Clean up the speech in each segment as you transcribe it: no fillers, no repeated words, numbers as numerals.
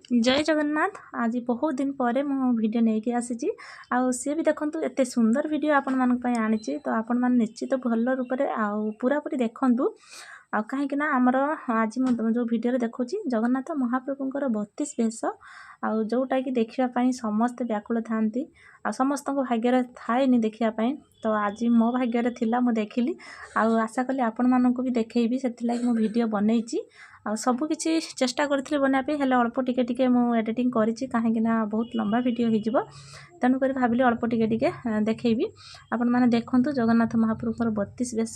ଜୟ ଜଗନ୍ନାଥ। ଆଜି ବହୁତ ଦିନ ପରେ ମୁଁ ଭିଡ଼ିଓ ନେଇକି ଆସିଛି, ଆଉ ସିଏ ବି ଦେଖନ୍ତୁ ଏତେ ସୁନ୍ଦର ଭିଡ଼ିଓ ଆପଣମାନଙ୍କ ପାଇଁ ଆଣିଛି। ତ ଆପଣମାନେ ନିଶ୍ଚିତ ଭଲ ରୂପରେ ଆଉ ପୁରାପୁରି ଦେଖନ୍ତୁ। ଆଉ କାହିଁକି ନା ଆମର ଆଜି ମୁଁ ଯେଉଁ ଭିଡ଼ିଓରେ ଦେଖୁଛି ଜଗନ୍ନାଥ ମହାପ୍ରଭୁଙ୍କର 32 ବେଶ, ଆଉ ଯେଉଁଟାକି ଦେଖିବା ପାଇଁ ସମସ୍ତେ ବ୍ୟାକୁଳ ଥାଆନ୍ତି, ଆଉ ସମସ୍ତଙ୍କ ଭାଗ୍ୟରେ ଥାଏନି ଦେଖିବା ପାଇଁ। ତ ଆଜି ମୋ ଭାଗ୍ୟରେ ଥିଲା, ମୁଁ ଦେଖିଲି ଆଉ ଆଶା କଲି ଆପଣମାନଙ୍କୁ ବି ଦେଖେଇବି, ସେଥିଲାଗି ମୁଁ ଭିଡ଼ିଓ ବନେଇଛି। ଆଉ ସବୁକିଛି ଚେଷ୍ଟା କରିଥିଲି ବନେଇବା ପାଇଁ, ହେଲେ ଅଳ୍ପ ଟିକେ ଟିକେ ମୁଁ ଏଡ଼ିଟିଂ କରିଛି, କାହିଁକି ନା ବହୁତ ଲମ୍ବା ଭିଡ଼ିଓ ହେଇଯିବ। ତେଣୁକରି ଭାବିଲି ଅଳ୍ପ ଟିକେ ଟିକେ ଦେଖେଇବି। ଆପଣମାନେ ଦେଖନ୍ତୁ ଜଗନ୍ନାଥ ମହାପ୍ରଭୁଙ୍କର 32 ବେଶ।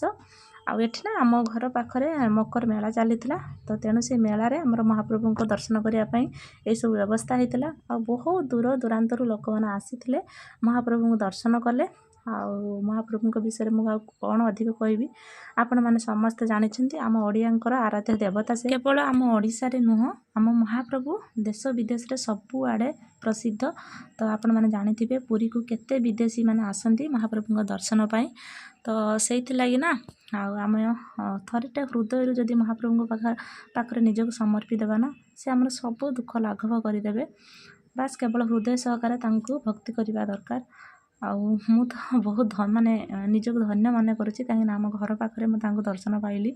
ଆଉ ଏଠି ନା ଆମ ଘର ପାଖରେ ମକର ମେଳା ଚାଲିଥିଲା, ତ ତେଣୁ ସେ ମେଳାରେ ଆମର ମହାପ୍ରଭୁଙ୍କ ଦର୍ଶନ କରିବା ପାଇଁ ଏଇସବୁ ବ୍ୟବସ୍ଥା ହେଇଥିଲା। ଆଉ ବହୁତ ଦୂର ଦୂରାନ୍ତରୁ ଲୋକମାନେ ଆସିଥିଲେ, ମହାପ୍ରଭୁଙ୍କୁ ଦର୍ଶନ କଲେ। ଆଉ ମହାପ୍ରଭୁଙ୍କ ବିଷୟରେ ମୁଁ ଆଉ କ'ଣ ଅଧିକ କହିବି, ଆପଣମାନେ ସମସ୍ତେ ଜାଣିଛନ୍ତି ଆମ ଓଡ଼ିଆଙ୍କର ଆରାଧ୍ୟ ଦେବତା ସେ। କେବଳ ଆମ ଓଡ଼ିଶାରେ ନୁହଁ, ଆମ ମହାପ୍ରଭୁ ଦେଶ ବିଦେଶରେ ସବୁଆଡ଼େ ପ୍ରସିଦ୍ଧ। ତ ଆପଣମାନେ ଜାଣିଥିବେ ପୁରୀକୁ କେତେ ବିଦେଶୀ ମାନେ ଆସନ୍ତି ମହାପ୍ରଭୁଙ୍କ ଦର୍ଶନ ପାଇଁ। ତ ସେଇଥିଲାଗି ନା ଆଉ ଆମେ ଥରେଟେ ହୃଦୟରୁ ଯଦି ମହାପ୍ରଭୁଙ୍କ ପାଖରେ ନିଜକୁ ସମର୍ପି ଦେବା ନା, ସେ ଆମର ସବୁ ଦୁଃଖ ଲାଘବ କରିଦେବେ। ବାସ୍ କେବଳ ହୃଦୟ ସହକାରେ ତାଙ୍କୁ ଭକ୍ତି କରିବା ଦରକାର। ଆଉ ମୁଁ ତ ବହୁତ ମାନେ ନିଜକୁ ଧନ୍ୟ ମନେ କରୁଛି, କାହିଁକିନା ଆମ ଘର ପାଖରେ ମୁଁ ତାଙ୍କୁ ଦର୍ଶନ ପାଇଲି।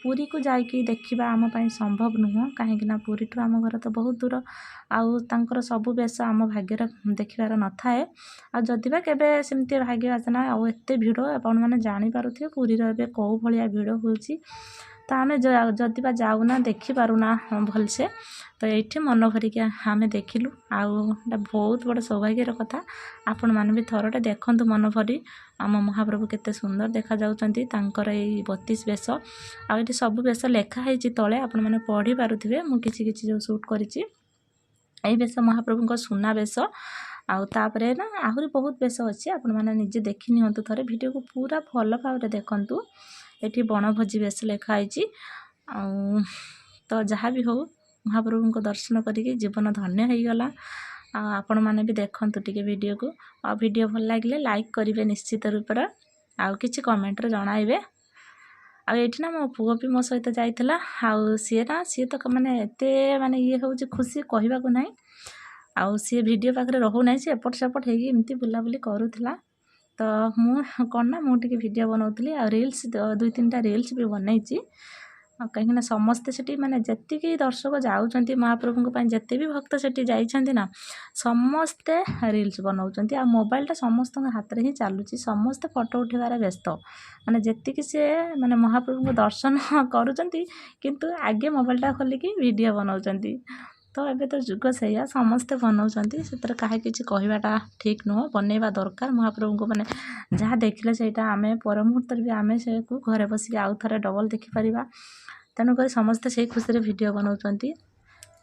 ପୁରୀକୁ ଯାଇକି ଦେଖିବା ଆମ ପାଇଁ ସମ୍ଭବ ନୁହଁ, କାହିଁକିନା ପୁରୀଠୁ ଆମ ଘର ତ ବହୁତ ଦୂର, ଆଉ ତାଙ୍କର ସବୁ ବେଶ ଆମ ଭାଗ୍ୟରେ ଦେଖିବାର ନଥାଏ। ଆଉ ଯଦି ବା କେବେ ସେମିତି ଭାଗ୍ୟ ଆସେନା, ଆଉ ଏତେ ଭିଡ଼ ଆପଣମାନେ ଜାଣିପାରୁଥିବେ ପୁରୀର ଏବେ କେଉଁ ଭଳିଆ ଭିଡ଼ ହେଉଛି। ତ ଆମେ ଯଦି ବା ଯାଉନା, ଦେଖିପାରୁନା ଭଲସେ, ତ ଏଇଠି ମନ ଭରିକି ଆମେ ଦେଖିଲୁ, ଆଉ ଏଇଟା ବହୁତ ବଡ଼ ସୌଭାଗ୍ୟର କଥା। ଆପଣମାନେ ବି ଥରଟେ ଦେଖନ୍ତୁ ମନ ଭରି, ଆମ ମହାପ୍ରଭୁ କେତେ ସୁନ୍ଦର ଦେଖାଯାଉଛନ୍ତି ତାଙ୍କର ଏଇ 32 ବେଶ। ଆଉ ଏଠି ସବୁ ବେଶ ଲେଖା ହେଇଛି ତଳେ, ଆପଣମାନେ ପଢ଼ି ପାରୁଥିବେ। ମୁଁ କିଛି କିଛି ଯେଉଁ ସୁଟ୍ କରିଛି, ଏଇ ବେଶ ମହାପ୍ରଭୁଙ୍କ ସୁନା ବେଶ। ଆଉ ତାପରେ ନା ଆହୁରି ବହୁତ ବେଶ ଅଛି, ଆପଣମାନେ ନିଜେ ଦେଖି ନିଅନ୍ତୁ ଥରେ, ଭିଡ଼ିଓକୁ ପୁରା ଭଲ ଭାବରେ ଦେଖନ୍ତୁ। ଏଠି ବଣଭୋଜି ବେଶ ଲେଖା ହେଇଛି। ଆଉ ତ ଯାହା ବି ହଉ, ମହାପ୍ରଭୁଙ୍କ ଦର୍ଶନ କରିକି ଜୀବନ ଧନ୍ୟ ହେଇଗଲା। ଆଉ ଆପଣମାନେ ବି ଦେଖନ୍ତୁ ଟିକେ ଭିଡ଼ିଓକୁ, ଆଉ ଭିଡ଼ିଓ ଭଲ ଲାଗିଲେ ଲାଇକ୍ କରିବେ ନିଶ୍ଚିତ ରୂପରେ, ଆଉ କିଛି କମେଣ୍ଟରେ ଜଣାଇବେ। ଆଉ ଏଇଠି ନା ମୋ ପୁଅ ବି ମୋ ସହିତ ଯାଇଥିଲା, ଆଉ ସିଏ ନା ସିଏ ତ ମାନେ ଏତେ ମାନେ ଇଏ ହେଉଛି ଖୁସି କହିବାକୁ ନାହିଁ। ଆଉ ସିଏ ଭିଡ଼ିଓ ପାଖରେ ରହୁନାହିଁ, ସିଏ ଏପଟ ସେପଟ ହେଇକି ଏମିତି ବୁଲାବୁଲି କରୁଥିଲା। ତ ମୁଁ କ'ଣ ନା ମୁଁ ଟିକେ ଭିଡ଼ିଓ ବନାଉଥିଲି, ଆଉ ରିଲ୍ସ 2 3ଟା ରିଲ୍ସ ବି ବନେଇଛି। ଆଉ କାହିଁକିନା ସମସ୍ତେ ସେଠି ମାନେ ଯେତିକି ଦର୍ଶକ ଯାଉଛନ୍ତି ମହାପ୍ରଭୁଙ୍କ ପାଇଁ, ଯେତେ ବି ଭକ୍ତ ସେଠି ଯାଇଛନ୍ତି ନା, ସମସ୍ତେ ରିଲ୍ସ ବନାଉଛନ୍ତି। ଆଉ ମୋବାଇଲଟା ସମସ୍ତଙ୍କ ହାତରେ ହିଁ ଚାଲୁଛି, ସମସ୍ତେ ଫଟୋ ଉଠାଇବାରେ ବ୍ୟସ୍ତ। ମାନେ ଯେତିକି ସେ ମାନେ ମହାପ୍ରଭୁଙ୍କ ଦର୍ଶନ କରୁଛନ୍ତି, କିନ୍ତୁ ଆଗେ ମୋବାଇଲଟା ଖୋଲିକି ଭିଡ଼ିଓ ବନାଉଛନ୍ତି। ତ ଏବେ ତ ଯୁଗ ସେଇଆ, ସମସ୍ତେ ବନାଉଛନ୍ତି, ସେଥିରେ କାହା କିଛି କହିବାଟା ଠିକ୍ ନୁହଁ। ବନେଇବା ଦରକାର ମହାପ୍ରଭୁଙ୍କୁ, ମାନେ ଯାହା ଦେଖିଲେ ସେଇଟା ଆମେ ପର ମୁହୂର୍ତ୍ତରେ ବି ଆମେ ସେକୁ ଘରେ ବସିକି ଆଉ ଥରେ ଡବଲ୍ ଦେଖିପାରିବା। ତେଣୁକରି ସମସ୍ତେ ସେଇ ଖୁସିରେ ଭିଡ଼ିଓ ବନାଉଛନ୍ତି।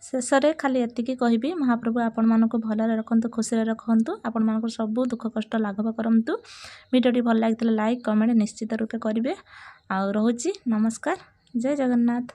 ଶେଷରେ ଖାଲି ଏତିକି କହିବି, ମହାପ୍ରଭୁ ଆପଣମାନଙ୍କୁ ଭଲରେ ରଖନ୍ତୁ, ଖୁସିରେ ରଖନ୍ତୁ, ଆପଣମାନଙ୍କୁ ସବୁ ଦୁଃଖ କଷ୍ଟ ଲାଘବ କରନ୍ତୁ। ଭିଡ଼ିଓଟି ଭଲ ଲାଗିଥିଲେ ଲାଇକ୍ କମେଣ୍ଟ ନିଶ୍ଚିତ ରୂପେ କରିବେ। ଆଉ ରହୁଛି, ନମସ୍କାର, ଜୟ ଜଗନ୍ନାଥ।